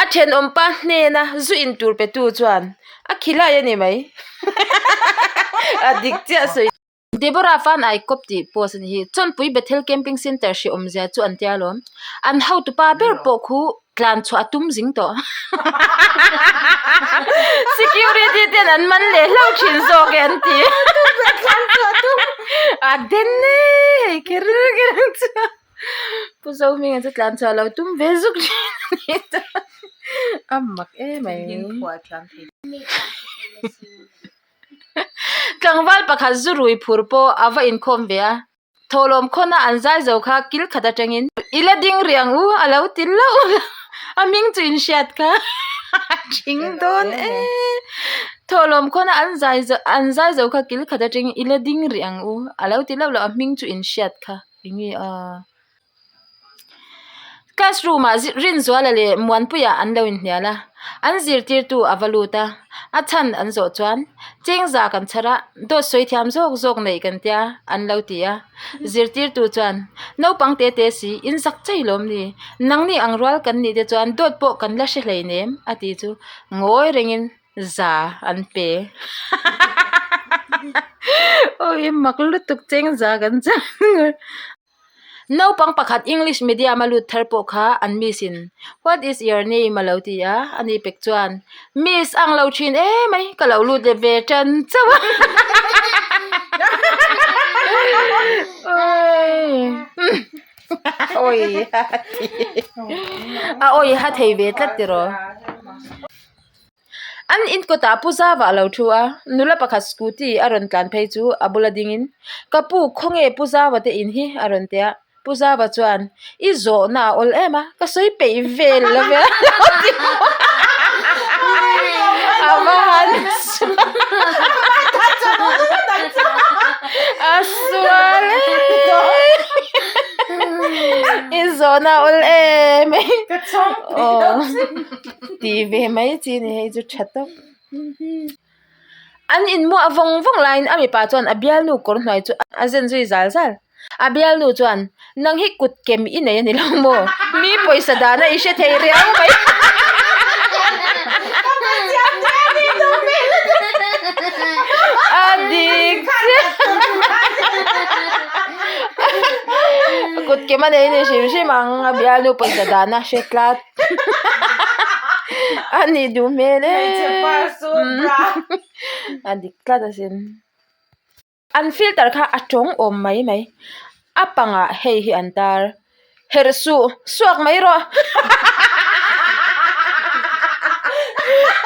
A thenawmpa hnena zu in tur pe tu chuan a khilai a ni mai. A dik chiah sawi. Deborah fan ai kawp tih post a ni hi. Chawnpui Bethel Camping Centre hri awmzia chu an tia alawm. An hotupa ber pawh khu tlan chhuah a tum zing tawh. Security ten an man leh hlauh thin zawk e an ti. A den e hei kher kher ang chu. Pu Zohminga chu tlan chhuah lo tum ve zuk thin a ni ta. A mak emai. Tlangval pakhat zu rui phur pawh a va inkhawm ve a, thawhlawm khawna an zai zo kha kil khat atangin i la ding rih ang u a lo ti hlauh a, a hming chu in hriat kha a thing dawn e. Thawhlawm khawna an zai zo an zai zo kha kil khat atangin i la ding rih ang u a lo ti hlauh hlauh a, a hming chu in hriat kha enge a. Classroom ah Rinzuala leh Muanpuia an lo inhnial a, an zirtirtu a va lut a, a chhan an zawh chuan Chengza kan chhar a, dawt sawi thiam zawk zawk neih kan tia an lo ti a, zirtirtu chuan naupang te te si in zak chei lawm ni, nangni ang rual kan nih te chuan dawt pawh kan la hre hleinem a ti chu ngawi rengin za an pe awi mak lutuk Chengza kan chhar. Naupang pakhat English medium a lut thar pawh kha an miss in What is your name a lo ti a, ani pek chuan Miss ang lo thin emai ka lo lut leh ve tan chauh a a awi ha thei ve tlat tiraw. An in kawtah Pu Zava a lo thu a, nula pakhat scooty a rawn tlan phei chu a bula dingin, Ka pu, khawnge Pu Zava te in hi? a rawn ti a. Pu Zava chuan, I zawhna a awl em a, ka sawi peih vel lo ve a lo ti bawk a. A va han a sual em! I zawhna a awl em e. Tih ve mai chi ni hei chu tha tawp. An inmuah vawng vawng laiin a mipa chuan a bialnu kawr hnuai chu a zen zui zal zal. A bialnu chuan, Nang hi kut kem i nei a ni lo maw? Mi pawisa dahna i hre thei riau mai. A dik chiah. Kut kem a nei a ni hrim hrim ang a bialnu pawisa dahna hre tlat. A nih duh hmel e a dik tlat asin an filter kha a tawng awm mai mai a pangah hei hi an tar herh suh suak mai rawh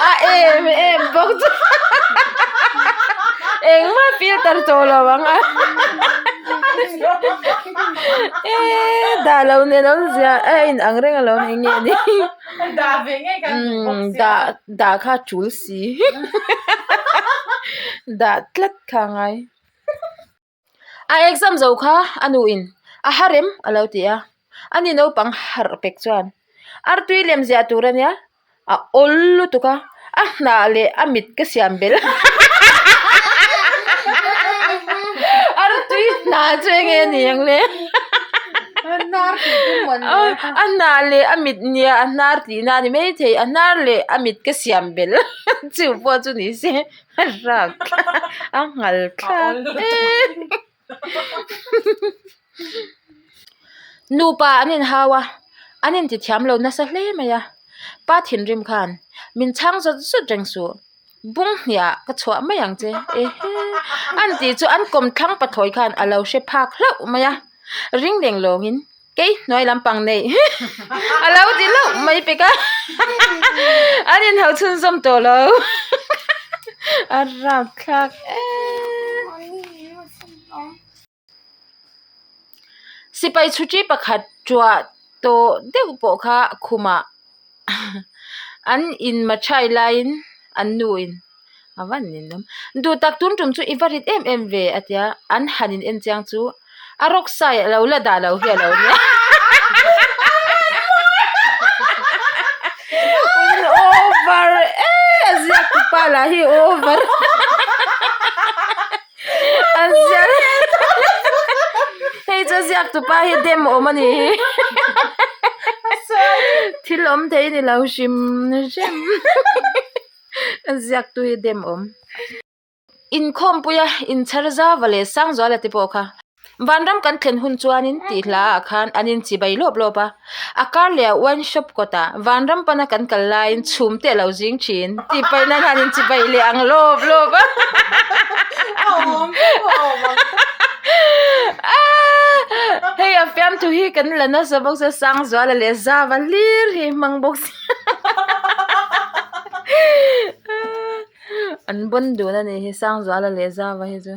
a em em bawk chu engmah filter tawh lo ang a. Eee dah lo nen awm zia a in ang reng alawm eng nge ni Dah ve ngei kan duh bawk sia. Dah dah kha tul si dah tlat kha a ngai. A exam zo kha a nu in a har em a lo ti a ani naupang harh pek chuan artui lem ziah tur a nia A awl lutuk a, a hnah leh a mit ka siam belh. Artui hnah chu eng nge ni ang le? A hnah leh a mit nia a hnar tihna a ni maithei, a hnar leh a mit ka siam belh chu pawh chu ni se a rak a nghal thlak em. Nupa an inhau a, an intithiam lo nasa hle mai a, pa thinrim khan min chhang zawt zawt reng suh, bung hniah ka chhuah mai ang che ehe an tih chu an kawmthlang pathlawi khan a lo hre phak hlauh mai a, ring leng lawngin. Kei hnuai lampang nei a lo ti hlauh mai pek a an inhauh chhunzawm tawh lo a rapthlak em sipai chhuti pakhat tuah tawh deuh pawh kha khumah an inmachhai laiin an nu in. A van nin awm. Duh tak tun tum chu i va rit em em ve a tia an han in en chiang chu a rawk sai a lo la dah lo hi a lo nia. Over e a ziak tu pa lah hi over. A ziak hei chu a ziak tu pa hi dem awm a ni hi. Thil awm. awm thei ni lo hrim hrim. A ziaktu hi dem awm. Inkhawmpuia inchhar zauva leh Sangzuala te pawh kha Vanram kan thlen hun chuanin tih hla ah khan an inchibai lawp lawp a. A kar leh a wine shop kawtah Vanram pana kan kal laiin chhum te a lo zing thin tih paih nan an inchibai leh ang lawp lawp a. Hei a fiamthu hi kan la nasa bawk sia Sangzuala leh Zauva hlir hi hmang bawk sia. An bawn dun a nih hi Sangzuala leh Zava hi chu.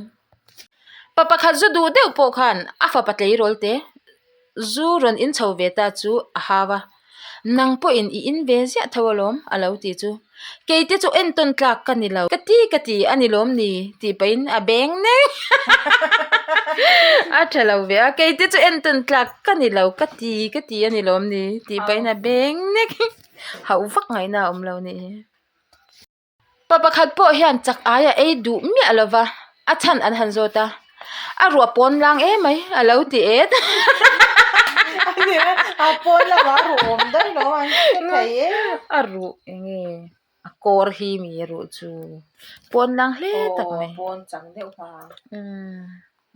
Pa pakhat zu duh deuh pawh khan a fapa tleirawl te zu rawn in chho ve ta chu a hau a, nang pawhin i in ve ziah tho alawm a lo ti chu. Kei te chu entawn tlak ka ni lo ka ti ka ti a ni lawm ni tih pahin a beng nek a tha lo ve a, kei te chu entawn tlak ka ni lo ka ti ka ti a ni lawm ni tih pahin a beng nek hauh vak ngaihna a awm lo nih hi. Pa pakhat pawh hian chak aia ei duh miah lova a chhan an han zawt a, a ruah pawn lang emai a lo ti et. A pawn lamah a ruh awm daih lo an hre thei e. A ruh enge a kawr hi mi a ruh chu pawn lang hle tak mai. Aw pawn chang deuh kha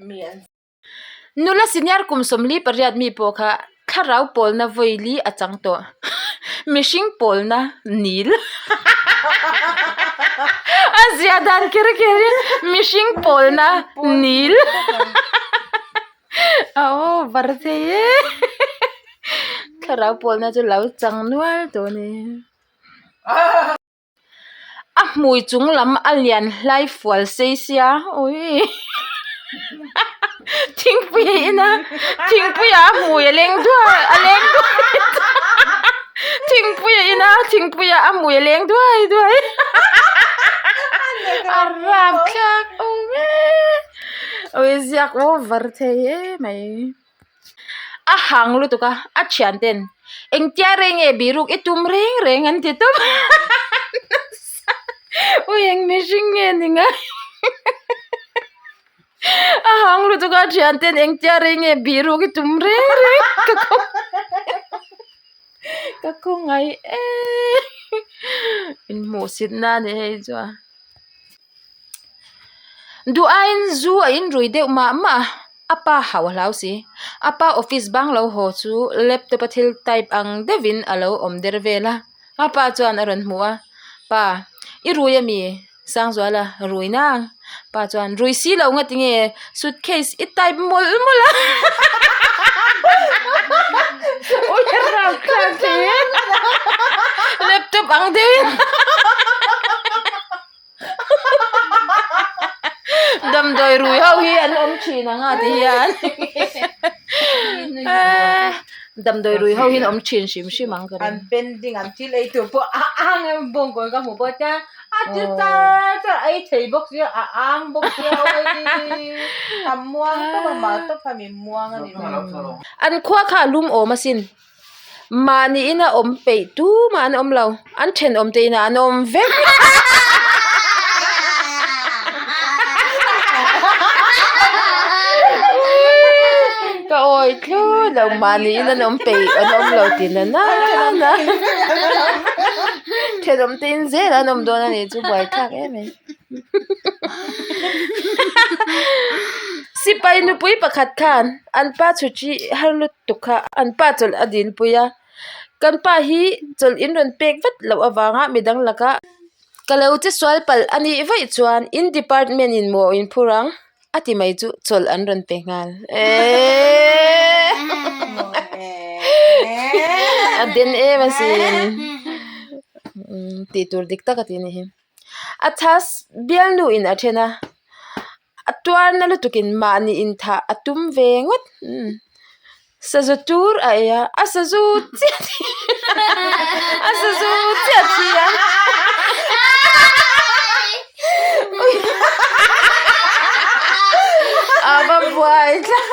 mi an. Nula senior kum 48 mi pawh kha thlarau pawlna vawi li a chang tawh. Mihring pawlna nil. A zia dan kher kher in mihring pawlna nil. A over thei e. Thlarau pawlna chu lo chang nual tawh a ni. A hmui chung lam a lian hlai fual sei sia awii thingpui a in a thingpui ah a hmui a leng duai a leng duai thingpui a in a thingpui ah a hmui a leng duai duai a rapthlak awm e awii ziak over thei emai. A hang lutuk a, a thian ten engtia rei nge bihruk i tum reng reng an ti tawp ui eng mihring nge ni ngai a hang lutuk a thian ten engtia rei nge bihruk i tum reng reng ka khaw ka khawngaih em inhmuhsit na a ni hei chuan. Duh aiin zu a inrui deuh mah mah a, a pa hauh a hlau si. A pa office bang lo haw chu laptop a thil type ang deuhin a lo awm der vel a, a pa chuan a rawn hmu a, Pa, i rui ami? Sangzuala, Rui na. Pa chuan, Rui si lo nga tinge suitcase i type mawlh mawlh a. Ui a rau thlak thei e. Laptop ang deuhin. Damdawi rui ho hi an awm thin ang a ti hian damdawi rui ho hi an awm thin hrim hrim ang ka ring. An pending an thil ei tur pawh a ang em bawngkawn ka hmu pawh chuan a ti char char a ei thei bawk sia a ang bawk sia awii a muang tawp a mah tawp kha mi muang a ni mai. An khua kha a lum awm asin. Mahni ina awm peih tumah an awm lo, an thenawm te inah an awm vek. Ka awi tlut lo, mahni ina an awm peih an awm lo tih na na na. Thenawm te in zel an awm dawn a nih chu buaithlak em mai. Sipai nupui pakhat khan an pa chhuṭi har lutuk kha an pa chawlh a dilpui a, kan pa hi chawlh in rawn pek vat loh avanga midang laka ka lo che sual palh a nih vaih chuan in department in maw in phur ang a ti mai chu chawlh an rawn pe nghal eeeee a den em asin tih tur dik tak a ti a ni hi. A chhas bialnu in a then a, a tuar na lutuk in mahni in thah a tum ve ngawt umm sazu tur a ei a, a sazu chiah thi a sazu chiah thi a a va buai thlak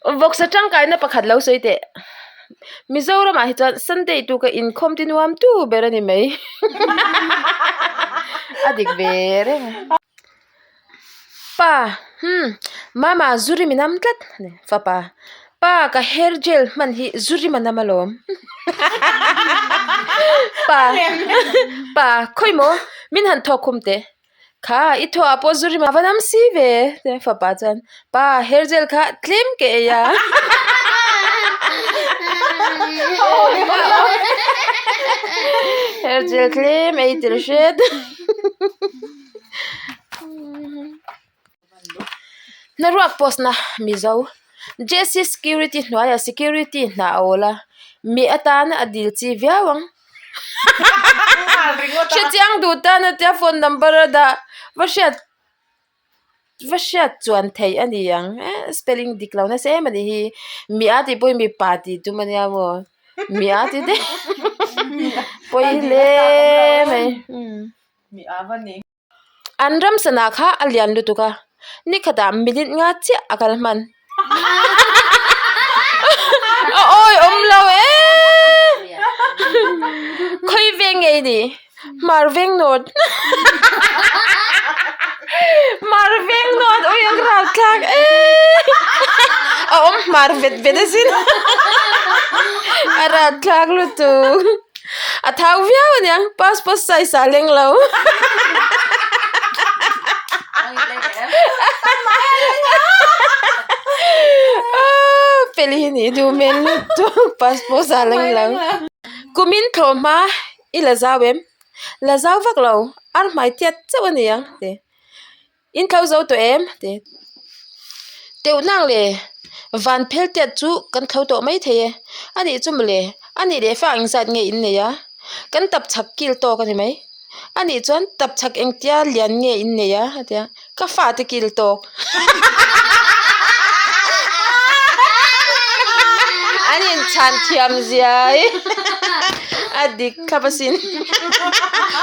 Vawksa tangkaina pakhat lo sawi teh. Mizoramah hi chuan Sunday tu ka inkhawm ti nuam tu ber a ni mai. A dik ve reng a. Pa. Hmm, mama zu rim i nam tlat a ni. Fapa, Pa, ka hair gel hman hi zu rim a nam alawm. Pa, Pa, khawi maw? Min han thawk khum teh. Kha, i thawh ah pawh zu rim a va nam si ve tia fapa chuan, Pa, hair gel kha tlem ke ei a. Hair gel tlem ei tel hret. Hnaruak post na Mizo JC security hnuaiah security hna a awl a, mi atan a dil chi viau ang. Hrechiang duh tan a tia phone number a dah va hriat va hriat chuan theih a ni ang eh spelling dik lo nasa em a nih hi mi a tih pawh hi mipa tih tum a nia maw mi a ti daih pawi hle mai. An ram sana kha a lian lutuk a, nikhatah minute nga chiah a kal hman. A awi awm lo e! Khawi veng nge i nih? Hmar veng North. Hmar veng North ui ang ral thlak e! A awm hmar vet vet asin. A ral thlak lutuk. A thau viau a nia, passport size ah leng lo. Feli hi nih duh hmel lutuk passport ah leng lo. Kumin thlawh hma i la zau em? La zau vak lo, ar hmai tiat chauh a ni ang ti. In tho zo tawh em? Ti. Teuh nang le, van phel tiat chu kan tho tawh mai thei e. A nih chu mawle, a nih leh fa engzat nge in nei a? Kan tap chhak kil tawk a ni mai. A nih chuan tap chhak engtia lian nge in nei a? A ti a, ka fate kil tawk. An inchhan thiam ziai a dik thlap asin.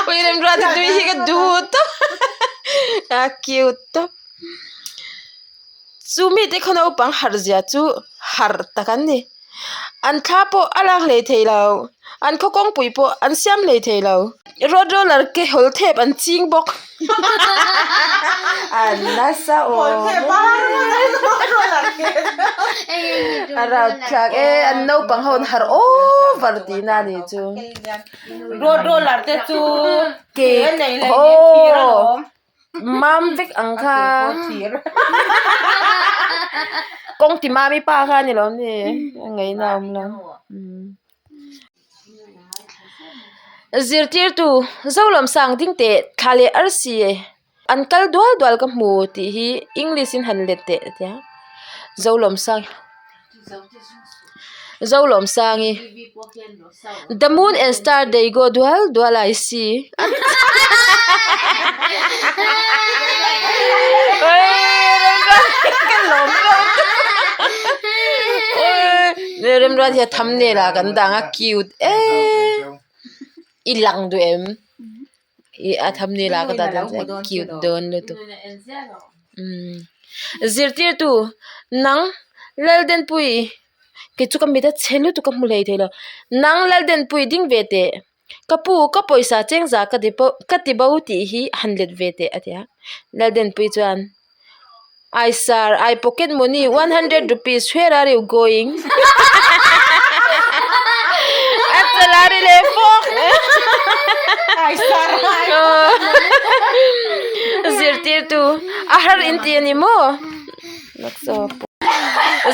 Ui remruat tui hi ka duh tawp a cute tawp. Chu mite khaw naupang harh zia chu harh tak an ni. An thla pawh a lak hlei thei lo, an khaw kawngpui pawh an siam hlei thei lo. Road roller ke hawl thep an ching bawk. An nasa awm e. A rapthlak e, an naupang ho an harh over tihna a nih chu. Road roller te chu ke aw. Mam vek ang kha. Kawng ti mami pa kha a ni lo ni a ngaihna a awm lo. Zirtirtu Zolawmsang ding teh thla leh arsi an kal dual dual ka hmu tih hi English in han let teh a tia Zolawmsang Zolawmsangi The moon and star they go dual dual I see Remruat hi a thumbnail ah kan dang a cute em i lang duh em ih a thumbnail ah ka dah dawn chuan cute dawn lutuk umm zirtirtu nang Laldenpui kei chu ka mit a chhe lutuk ka hmu hlei thei lo nang Laldenpui ding ve teh ka pu ka pawisa chengza ka ti pawh ka ti bo tih hi han let ve teh a ti a Laldenpui chuan. I sir, I pocket money 100 rupees, where are you going? A chalari le fawk. I sir, I Zirtirtu a har in ti ani maw?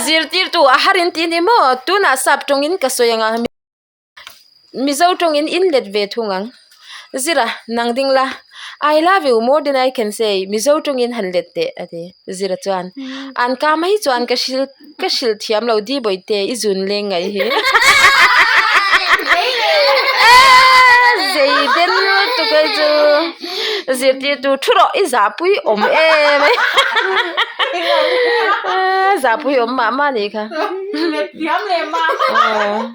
Zirtirtu a har in ti ani maw? Tunah sap tawngin ka sawi anga. Mizo tawngin in let ve thung ang. Zira, nang ding la, I love you more than I can say, Mizo tawngin han let teh, a ti. Zira chuan, An ka mai chuan ka hril ka hrilh thiam lo di bawihte, i zun leng ngaih hi. Zei den lutuk ai chu. Zirtirtu thu rawh i zahpui awm em ai. Zahpui awm mah mah nih kha. Thiam leh mah mah.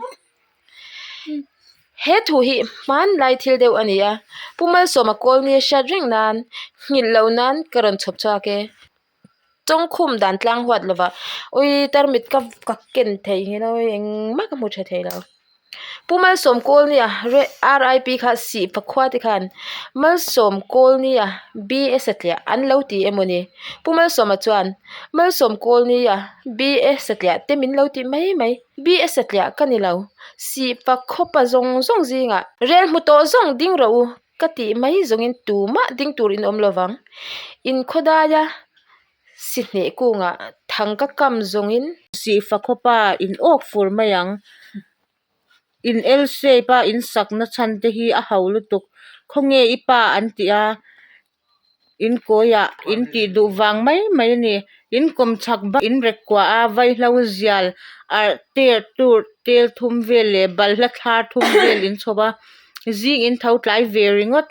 He thu hi hmanlai thil deuh a ni a, Pu Malsawma kawl nia hriat reng nan nghilh loh nan ka rawn chhawp chhuak e. Chawngkhum dan tlang huat lova ui tarmit ka ka ken thei hi lo engmah ka hmu tha thei lo. Pu Malsawm Kawlnia RIP kha sih pakhua te khan Malsawm Kawlnia BA satliah an lo ti emaw ni? Pu Malsawma chuan Malsawm Kawlnia BA satliah te min lo ti mai mai. BA satliah ka ni lo. Sih pakhawpa zawng zawng zingah rel hmu tawh zawng ding rawh u ka tih mai zawngin tumah ding tur in awm lovang. Inkhawdaia Si hneh kungah thang ka kam zawngin. Sihfa khawpa in awk fur mai ang. In L shape a in sakna chhan te hi a ho lutuk. Khawnge i pa an tih a, in kawiah in tih duh vang mai mai a ni. In kawm chhak bak in rek kuah a, vaihlo zial arh ter tur tel thum vel leh balhla thlar thum vel in chhawp a, zing in tho tlai ve ringawt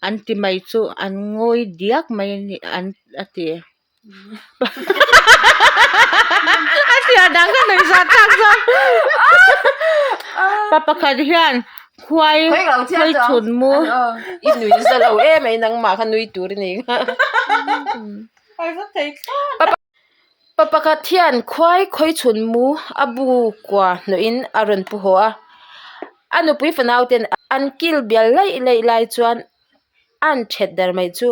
an ti mai chu an ngawi diak mai a ni an. a ti a chhiar dan kha nuih zat thlak zawk pa pakhat hian khuai khawi chhun mu i nui za lo em mai nangmah kha nui tur i ni pa pakhat hian khuai khawi chhun mu a bu kua hnawh in a rawn pu haw a a nupui fanau ten an kil bial laih laih lai chuan a an that dar mai chu.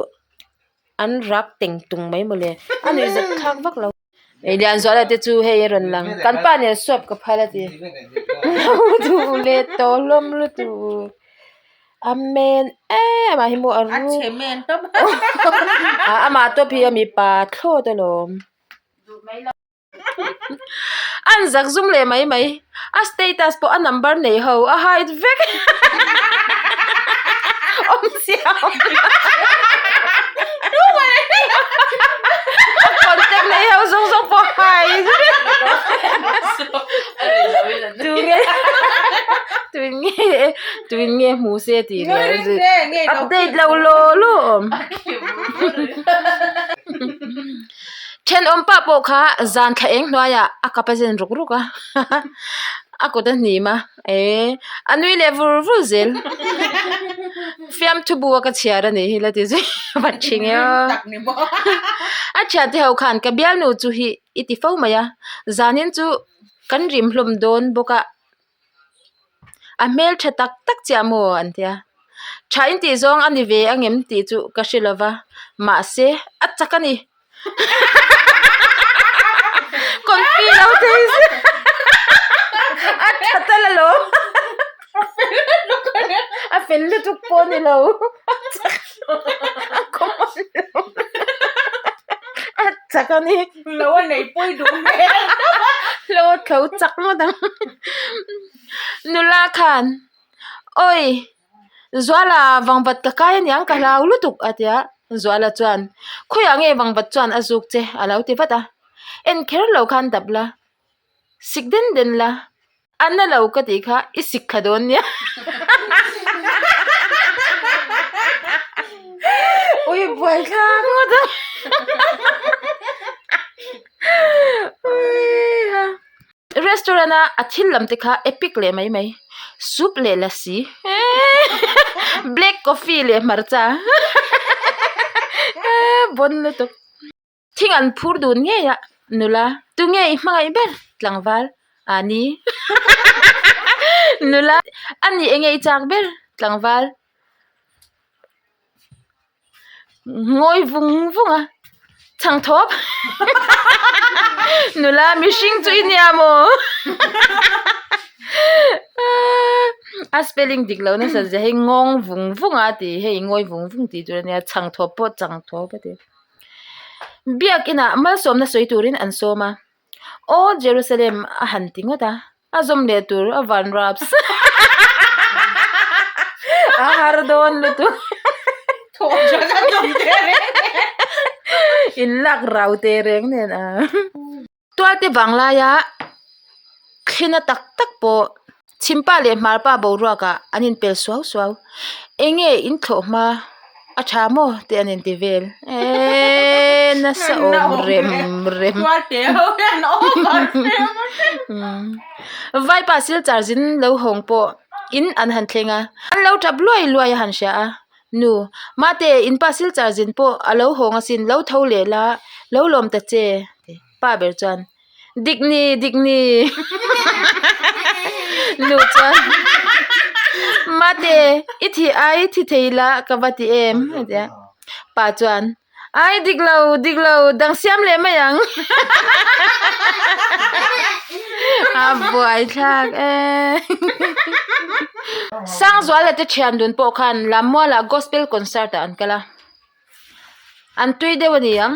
An rak teng tung mai mawle a nuih zat thlak vak lo. Ei Lianzuala te chu hei a rawn lang kan pa nen swap ka phal a ti duh leh tawh hlawm lutuk amen em ah hi maw a ru amah tawp hi a mipa thlawt alawm. An zak zum leh mai mai a status pawh a number nei ho a hide vek awmzia a awm lo a contact nei ho zawng zawng pawh hide vek tunge tunge tunge hmu se tih leh update lo law law awm. Thenawmpa pawh kha zan thla eng hnuaiah a kap a zen ruk ruk a a kut a hnim a eh a nui leh vur vur zel fiamthu bu a ka chhiar a nih hi la ti zui va thing e aw a thiante ho khan ka bialnu chu hi i ti fo mai a zanin chu kan rim hlawm dawn bawk a. A hmel tha tak tak chiah maw an tia tha in tih zawng a ni ve ang em tih chu ka hre lo va mahse a chak a ni confi lo thei se a tha tal alawm a fel lutuk pawh a ni lo a common lo a chak a ni. Lo a nei pawi duh hmel Lo a tho chak ngawt ang Nula khan Awi Zuala vangvat ka kai aniang ka hlau lutuk a ti a Zuala chuan Khawiah nge vangvat chuan a zuk che a lo ti vat a En kher lo khan dap la sik den den la A na lo ka tih kha i sik thla dawn nia. Ui buai thlak ngawt a. Restaurant a a thil lam te kha epic leh mai mai. Soup leh lassi. Black coffee leh hmarcha. Bon lutuk. Thing an phur dun ngei a, nula, tunge i hmangaih ber? Tlangval, a ni. Nula, a ni enge i chak ber? Tlangval, ngawi vung vung a, chhang thawp. Nula, mihring chu i nia maw? A spelling dik lo nasa zia hei ngawng vung vung a tih hei ngawi vung vung tih tur a nia, chhang thawp pawh chang thawp a ti. Biakinah malsawmna sawi turin an sawm a, Aw Jerusalem a han ti ngawt a, a zawm leh tur a van raps a har dawn lutuk in lak rau teh reng nen a. Tualte vanglaia thlina tak tak pawh chhimpa leh hmarpa boruakah an inpel suau suau. Enge in thlawh hma a tha maw tih an inti vel eeee nasa awm rem rem. Vaipa silchar zin lo hawng pawh in an han thleng a, an lo tap luai luai a han hria a. Nu, Mate, in pa silchar zin pawh a lo hawng asin, lo tho leh la, lo lawm ta che, ti pa ber chuan, Dik ni, dik ni! Nu chuan Mate i thih ai thi thei la ka va ti em a ti a. Pa chuan Ai dik lo dik lo dang siam leh mai ang a buai thlak e Sangzuala te thian dun pawh khan Lammuala gospel concert ah an kal a. An tui deuh a ni ang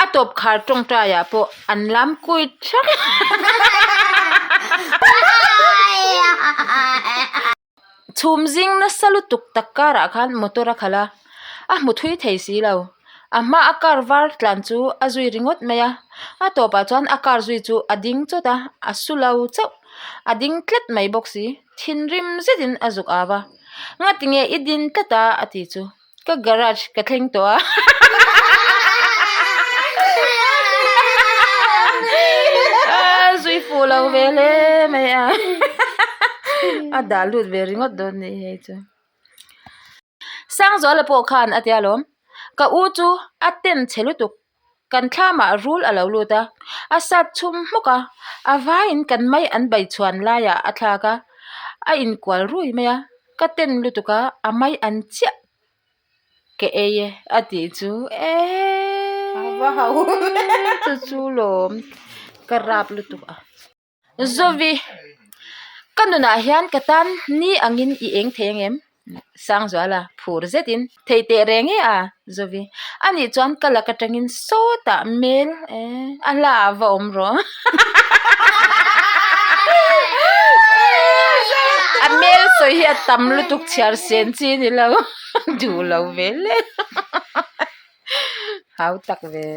a tawp khar tawngtai ah pawh an lam kui thak chhum zing nasa lutuk tak karah khan motor a khalh a a hmu thui thei si lo a hma a car var tlan chu a zui ringawt mai a a tawpah chuan a car zui chu a ding chawt a a su lo chauh a ding tlat mai bawk si thinrim zetin a zuk au a ngatinge i din tlat a a ti chu. Ka garage ka thleng tawh a zui fuh lo ve hle mai a a dah lut ve ringawt dawn nih hei chu Sangzuala pawh khan a tia lawm ka u chu a ten chhe lutuk kan thlamah rul a lo lut a a sat chhum hmawk a a vaiin kan mai an bai chhuan laiah a thlak a a inkual rui mai a ka ten lutuk a a mai an chiah ka ei e a tih chu eeee chu chu lawm ka rap lutuk a. Zovi, ka nunah hian ka tan ni angin i eng thei angem? Sangzuala phur zetin thei teh reng e a, Zovi. Anih chuan ka lak atangin sawtah mel e, a hla ah va awm rawh. A mel sawi hi a tam lutuk chhiar sen chi ni lo, duh lo ve le. Hau tak ve.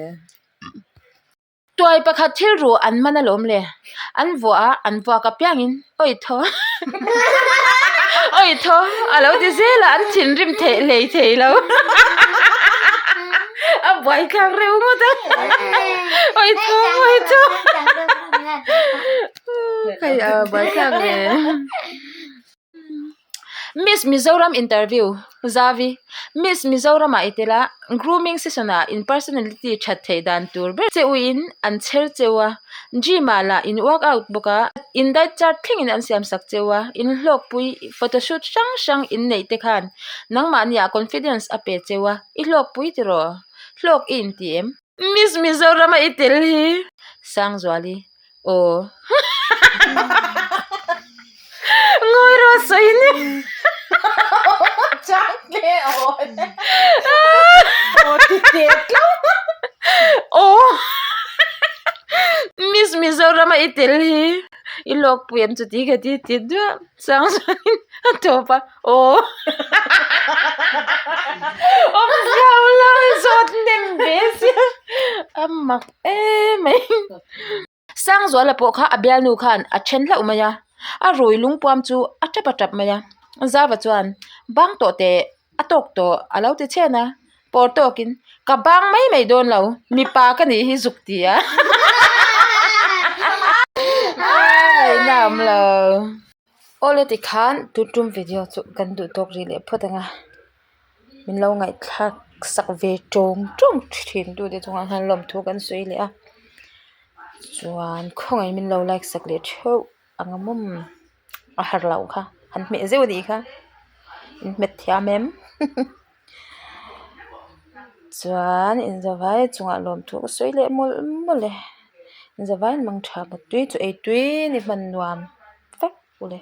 Tuai pakhat thil ruh an man alawm le. An vuah a, an vuak apiangin awi thaw awi thaw a lo ti zel a, an thinrim theih hlei thei lo. A buai thlak reuh ngawt a, awi thaw awi thaw hei a buai thlak ve. Miss Mizoram interview, Zavi, Miss Mizoram ah i tel a, grooming session ah in personality that theih dan tur ber che u in an chher cheu a, gym ah lah in workout bawk a, in diet chart thleng in an siam sak cheu a, in hlawkpui photoshoot hrang hrang in neih te khan nangmahni ah confidence a pe cheu a, i hlawkpui tiraw? Hlawk i inti em? Miss Mizoram a i tel hi. Sangzuali, Aw. Ngawi rawh sawi ni. Chang nge aw. Aw ti teh tlauh. Aw. Miss Mizoram a i tel hi. I lawkpui em chuti ka ti ti duah. Sangzuali'n a tawp a. Aw awm zau lo zawt nem ve sia a mak em mai Sangzuala pawh kha a bialnu khan a then hlauh mai a a rui lungpuam chu a tap a tap mai a Zava chuan bang tawh teh a tawk tawh a lo ti chhen a pawr tawkin ka bang mai mai dawn lo mipa ka nih hi zuk ti a ngaihna a awm lo. Awle tikhan tun tum video chu kan duh tawk rih leh phawt ang a min lo ngaihthlak sak ve tawng tawng thin tu te chungah khan lawmthu kan sawi leh a chuan khawngaih min lo like sak leh theuh ang a mawm a har loh kha han hmeh zeuh a nih kha in hmet thiam em chuan inzavai chungah lawmthu ka sawi leh mawlh mawlh e inzavai mang tha mutui chu ei tui ni hman nuam vek ule.